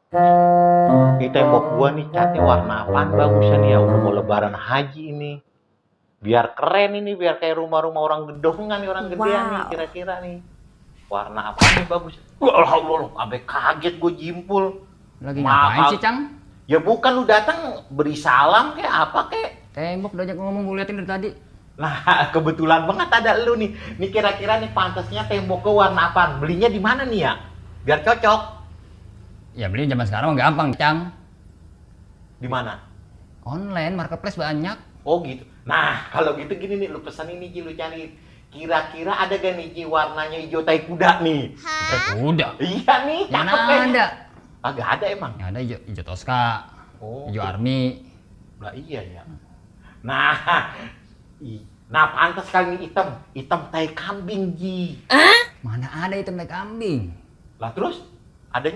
Di tembok gua nih catnya warna apaan bagusnya nih ya? Udah mau lebaran haji ini. Biar keren ini, biar kayak rumah-rumah orang gedongan nih, orang gedean nih Wow. kira-kira nih. Warna apa nih bagus? Allah, sampai kaget gue jimpul. Lagi ngapain Maaf. sih, Cang? Ya bukan lu datang beri salam kayak apa kayak. Tembok udah ngomong, gue liatin dari tadi. Nah, kebetulan banget ada lu nih. Nih kira-kira nih pantasnya temboknya warna apa? Belinya di mana nih ya? Biar cocok. Ya beli zaman sekarang mah gampang, Cang. Di mana? Online, marketplace banyak. Oh gitu. Nah, kalau gitu gini nih, lu pesan ini Ji, lu cari. Kira-kira ada gak nih Ji warnanya hijau tai kuda nih? Udah. Iya nih, Mana cakep kan? ada? Agak ada emang. Yang ada hijau Tosca, Oh, hijau Army. lah iya ya. Nah, nah pantas kali ini hitam tai kambing Ji. Mana ada itu naik kambing? Lah terus?